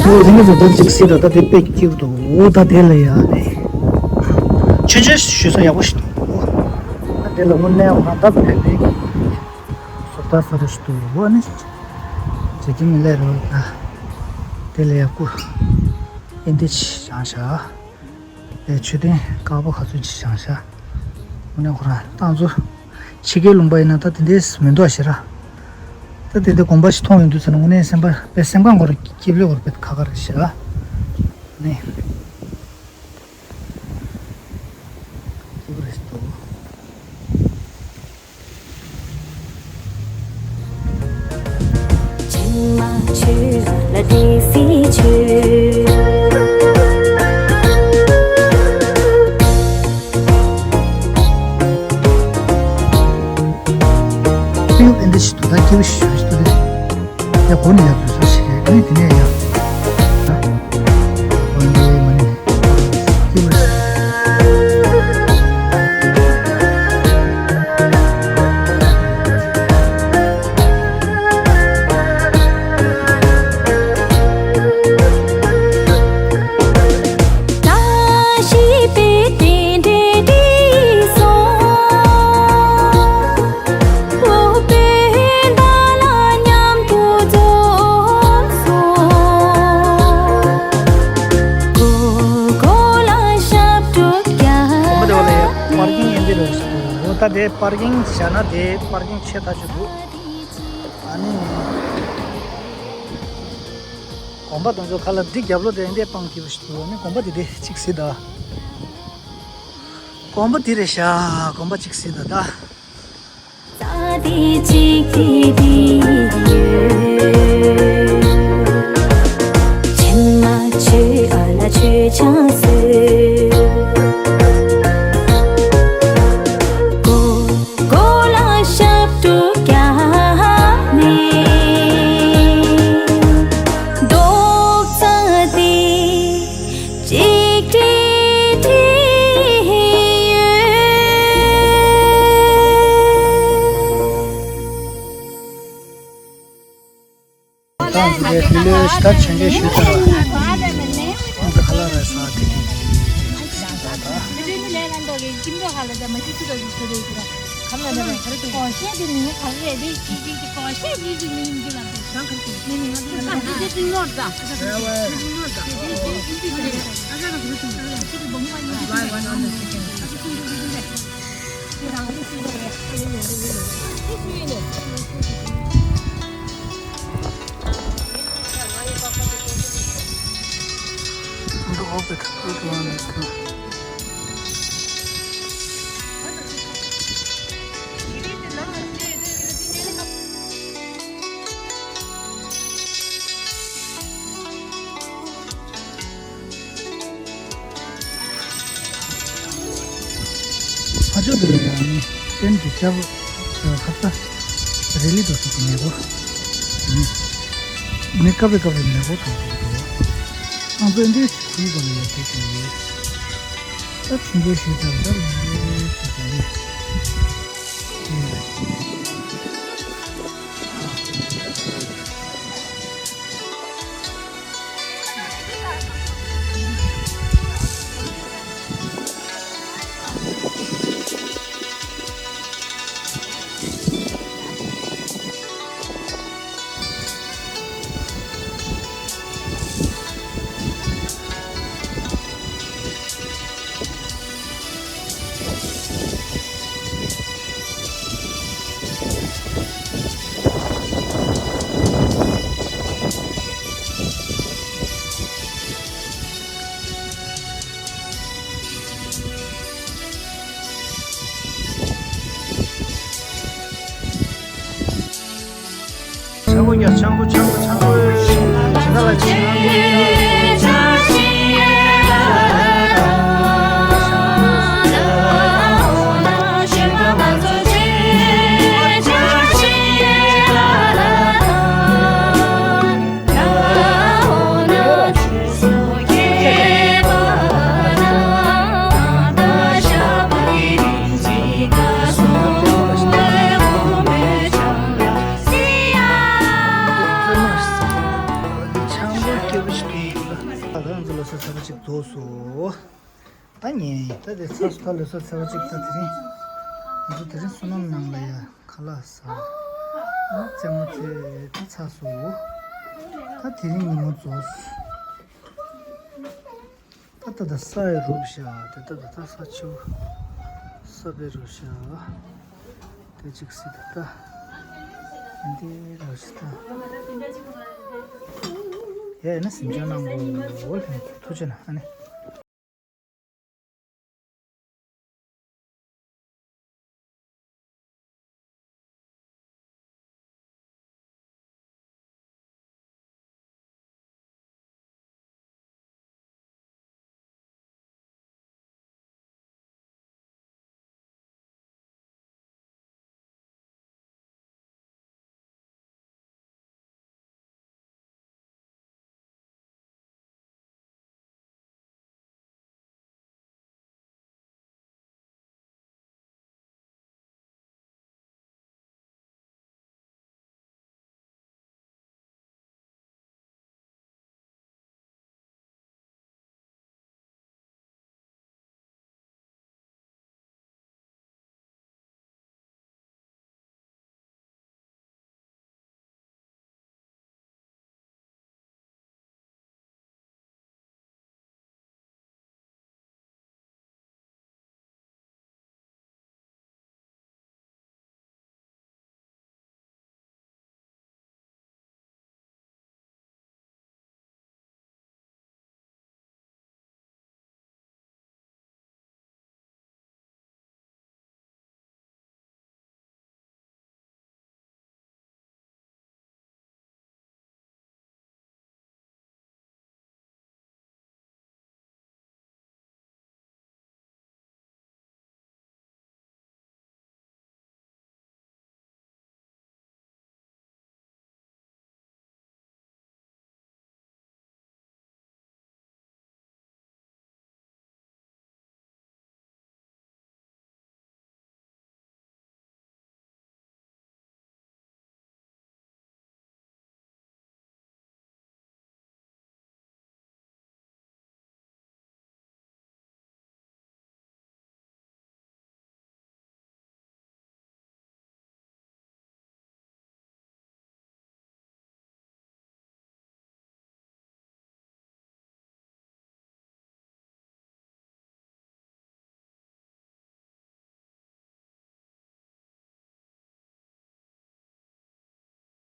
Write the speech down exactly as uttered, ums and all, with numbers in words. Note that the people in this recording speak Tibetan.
ཨོ་དེ་ནི་བཟོ་ལྟ་ཅིག་སྲིད་ད་ལྟ་དེ་དཔེ་སྐྱིད་འདུག་འོ་ད་དེ་ལ་ཡ་ནི་ཆུ་ཆེན་ཞུ་ས་ཡག་པོ་ཞིག་འདུག་ད་དེ་ལ་དངོས་གནས་ང་ད་བས་པའི་བཟོ་ལྟ་ས་རུ་ཞིག་འདུག་འོ་ནི་ཇེ་ཀི་མི་ལེ་རོ་ད་དེ་ལ་ཡ་ཀུ་ཨིན་དེ་ཆི་བྱང་ཤག་ཨེ་མཆོད་རྟེན་དཀར་པོ་ག་ཚོད་ཅིག་བཞེངས་ཤག་དངོས་གནས་ཁོ་རང་ཏང་ཙུ་ཕྱི་རྒྱལ་ལུང་པ་ཡིན་ན་ད་དེ་འདྲས་མི་འདུག་ཨ་ཤེ་ར། ད་དེ་འདྲ་དགོན་པ་ཞིག་མཐོང་ཡོང་དུས་ཚོད་ན་དངོས་གནས་སེམས་པ་དཔེ་སེམས་ཁམས་ཁོ་རང་སྐྱིད་པོ་ཡོད་རེད། དཔེ་ཁ་ཁ་རེད་ཤེ་ར། ནས་སྐྱིད་པོ་རེད་འདུག་ཡ་གོ་ནས་ཡ་དུས་ས་ཞིག་རེད། ཨ་ནི་དེ་ནས་ཡ། ད་དེ་པར་ཀིང་བྱས་ན་དེ་པར་ཀིང་ཆེ་ཐག་ཆོད་འདུག་ཨ་ནི། དགོན་པ་དང་ཚོ་ཁ་ལ་འདི་རྒྱབ་ལོགས་དེ་འདྲས་སྤང་སྐྱིད་པོ་ཞིག་འདུག་ཨ་ནི་དགོན་པ་དེ་དེ་གཅིག་གཟིགས་དང་། དགོན་པ་དེ་རེད་ཤག་དགོན་པ་གཅིག་གཟིགས་དང་ད། ཏང་ཙུའུ་ལས་དུས་ལོའི་ཞིབ་ཕྲ་ཆེན་པོ་ཞུས་ཚར་བ། ཁོང་ཚོ་ཁ་ལག་ར་ཟ་དེ་ནས། ཕ་ཆོས་དེ་ལ་ཡང་ནི་སྟན་གྱི་ལྕགས་ཁ་ས་རེ་ལི་དོ་སི་གི་མེ་འཁོར་ནི། ནི་སྐབས་རེ་སྐབས་རེ་མེ་འཁོར་དང་འདུག་འདུག་ཁང་ཚན་འདི་ཁུལ་ག་ལ་ཡོད་དེ་དེ་ཡོད། ད་ཆུང་ཆུང་ཞིག་དང་ད་ལས་ཀྱི་དང་། ཆང་ཁོ་ཉ་ཆང་ཁོ་ཆང་ཁོ་ཆང་ཁོ། ཇི་ལྟར་ལ་ཆང་ཁོ། ཆང་ཁོ་སྐྱེ་བོ་ཞིག་ཏུ་ཡིན་ལ། ད་ང་ཚོ་ལོ་གསར་ཚ་བ་གཅིག་རྫོགས་སོ། ད་ཉལ་ཡིན། ད་དེ་ཚ་སུ་ད་ལོ་གསར་ཚ་བ་གཅིག་ད་དེ་རིང་། ང་ཚོ་དེ་རིང་བསོད་ནམས་ནང་ལ་ཡ་ཁ་ལག་ཟ། ཨ་རྩེད་མོ་རྩེ་ད་ཚ་སུ། ད་དེ་རིང་ཉིན་མོ་རྫོགས་སོ། ད་ད་ད་ས་ཡི་རུབ་ཤ་དེ་ད་ད་ད་ས་ཆུ་ས་པའི་རུབ་ཤ་དེ་གཅིག་སི་ད་ད་འདི་རུབ་ཤ་ད། ཡ་ཡིན་ན་སེམས་ཅན་ནང་གོ་ཐུག་ཆེ་ན་ཨ་ནི།